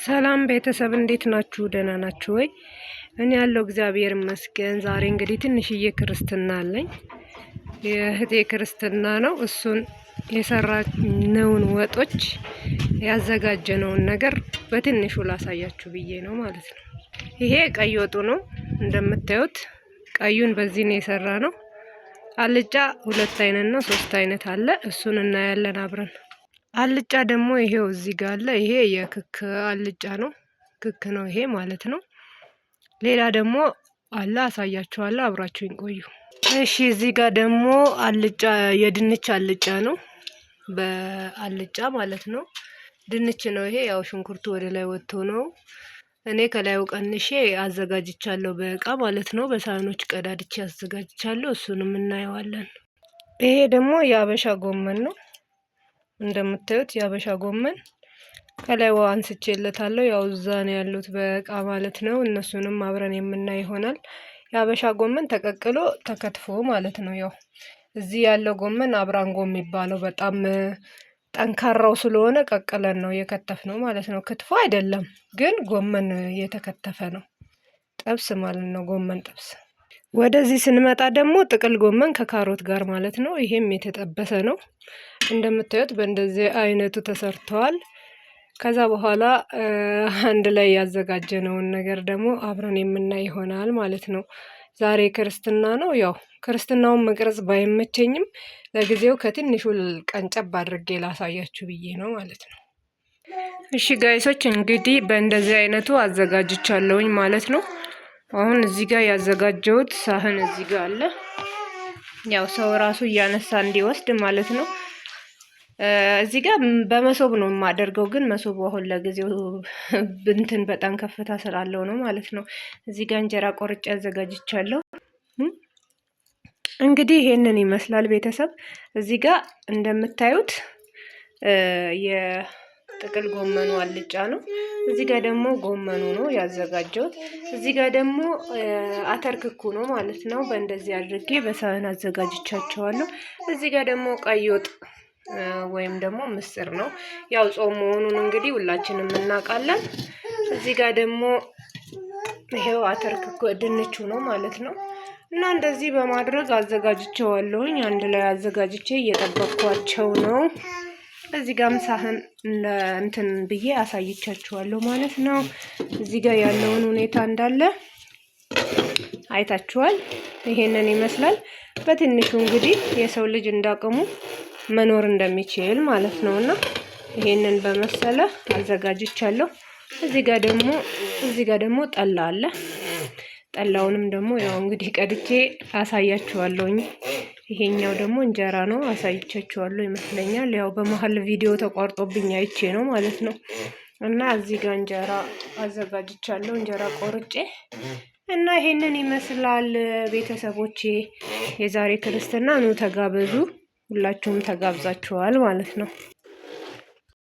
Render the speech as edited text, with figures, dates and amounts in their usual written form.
ሰላም ቤተሰብ እንዴት ናችሁ? ደህና ናችሁ ወይ? እኔ ያለው እግዚአብሔር ይመስገን። ዛሬ እንግዲህ ትንሽዬ ክርስትና አለኝ። የእህቴ ክርስትና ነው። እሱን የሰራነውን ወጦች ያዘጋጀነውን ነገር በትንሹ ላሳያችሁ ብዬ ነው ማለት ነው። ይሄ ቀይ ወጡ ነው እንደምታዩት፣ ቀዩን በዚህ ነው የሰራ ነው። አልጫ ሁለት አይነት ነው፣ ሶስት አይነት አለ። እሱን እናያለን አብረን። አልጫ ደግሞ ይሄው እዚህ ጋር አለ። ይሄ የክክ አልጫ ነው፣ ክክ ነው ይሄ ማለት ነው። ሌላ ደግሞ አለ፣ አሳያችኋለሁ። አብራችሁኝ ቆዩ። እሺ፣ እዚህ ጋር ደግሞ አልጫ የድንች አልጫ ነው፣ በአልጫ ማለት ነው። ድንች ነው ይሄ። ያው ሽንኩርቱ ወደ ላይ ወጥቶ ነው። እኔ ከላዩ ቀንሼ አዘጋጅቻለሁ፣ በእቃ ማለት ነው። በሳህኖች ቀዳድቼ አዘጋጅቻለሁ። እሱንም እናየዋለን። ይሄ ደግሞ የአበሻ ጎመን ነው። እንደምታዩት የአበሻ ጎመን ከላይ አንስቼለታለሁ። ያው እዛ ነው ያሉት በእቃ ማለት ነው። እነሱንም አብረን የምናይ ይሆናል። የአበሻ ጎመን ተቀቅሎ ተከትፎ ማለት ነው። ያው እዚህ ያለው ጎመን አብራንጎ የሚባለው በጣም ጠንካራው ስለሆነ ቀቅለን ነው የከተፍ ነው ማለት ነው። ክትፎ አይደለም ግን ጎመን የተከተፈ ነው፣ ጥብስ ማለት ነው። ጎመን ጥብስ። ወደዚህ ስንመጣ ደግሞ ጥቅል ጎመን ከካሮት ጋር ማለት ነው። ይሄም የተጠበሰ ነው። እንደምታዩት በእንደዚህ አይነቱ ተሰርተዋል። ከዛ በኋላ አንድ ላይ ያዘጋጀነውን ነገር ደግሞ አብረን የምናይ ይሆናል ማለት ነው። ዛሬ ክርስትና ነው። ያው ክርስትናውን መቅረጽ ባይመቸኝም ለጊዜው ከትንሹ ቀንጨብ አድርጌ ላሳያችሁ ብዬ ነው ማለት ነው። እሺ guys ኦች እንግዲህ በእንደዚህ አይነቱ አዘጋጅቻለሁኝ ማለት ነው። አሁን እዚህ ጋር ያዘጋጀሁት ሳህን እዚህ ጋር አለ። ያው ሰው ራሱ እያነሳ እንዲወስድ ማለት ነው። እዚህ ጋር በመሶብ ነው የማደርገው፣ ግን መሶቡ አሁን ለጊዜው ብንትን በጣም ከፍታ ስላለው ነው ማለት ነው። እዚህ ጋር እንጀራ ቆርጬ አዘጋጅቻለሁ። እንግዲህ ይሄንን ይመስላል ቤተሰብ። እዚህ ጋር እንደምታዩት የጥቅል ጎመኑ አልጫ ነው። እዚህ ጋር ደግሞ ጎመኑ ነው ያዘጋጀሁት። እዚህ ጋር ደግሞ አተር ክኩ ነው ማለት ነው። በእንደዚህ አድርጌ በሳህን አዘጋጅቻቸዋለሁ። እዚህ ጋር ደግሞ ቀይ ወጥ ወይም ደግሞ ምስር ነው። ያው ጾም መሆኑን እንግዲህ ሁላችንም እናውቃለን። እዚህ ጋር ደግሞ ይሄው አተር ክኩ ድንቹ ነው ማለት ነው። እና እንደዚህ በማድረግ አዘጋጅቼዋለሁኝ። አንድ ላይ አዘጋጅቼ እየጠበቅኳቸው ነው። እዚህ ጋርም ሳህን እንትን ብዬ አሳይቻችኋለሁ ማለት ነው። እዚህ ጋር ያለውን ሁኔታ እንዳለ አይታችኋል። ይሄንን ይመስላል በትንሹ እንግዲህ የሰው ልጅ እንዳቅሙ መኖር እንደሚችል ማለት ነው። እና ይሄንን በመሰለ አዘጋጅቻለሁ። እዚህ ጋር ደግሞ እዚህ ጋር ደግሞ ጠላ አለ። ጠላውንም ደግሞ ያው እንግዲህ ቀድቼ አሳያችኋለሁኝ። ይሄኛው ደግሞ እንጀራ ነው፣ አሳይቻችኋለሁ ይመስለኛል። ያው በመሀል ቪዲዮ ተቋርጦብኝ አይቼ ነው ማለት ነው። እና እዚህ ጋር እንጀራ አዘጋጅቻለሁ፣ እንጀራ ቆርጬ እና ይሄንን ይመስላል ቤተሰቦቼ። የዛሬ ክርስትና ኑ ተጋበዙ፣ ሁላችሁም ተጋብዛችኋል ማለት ነው።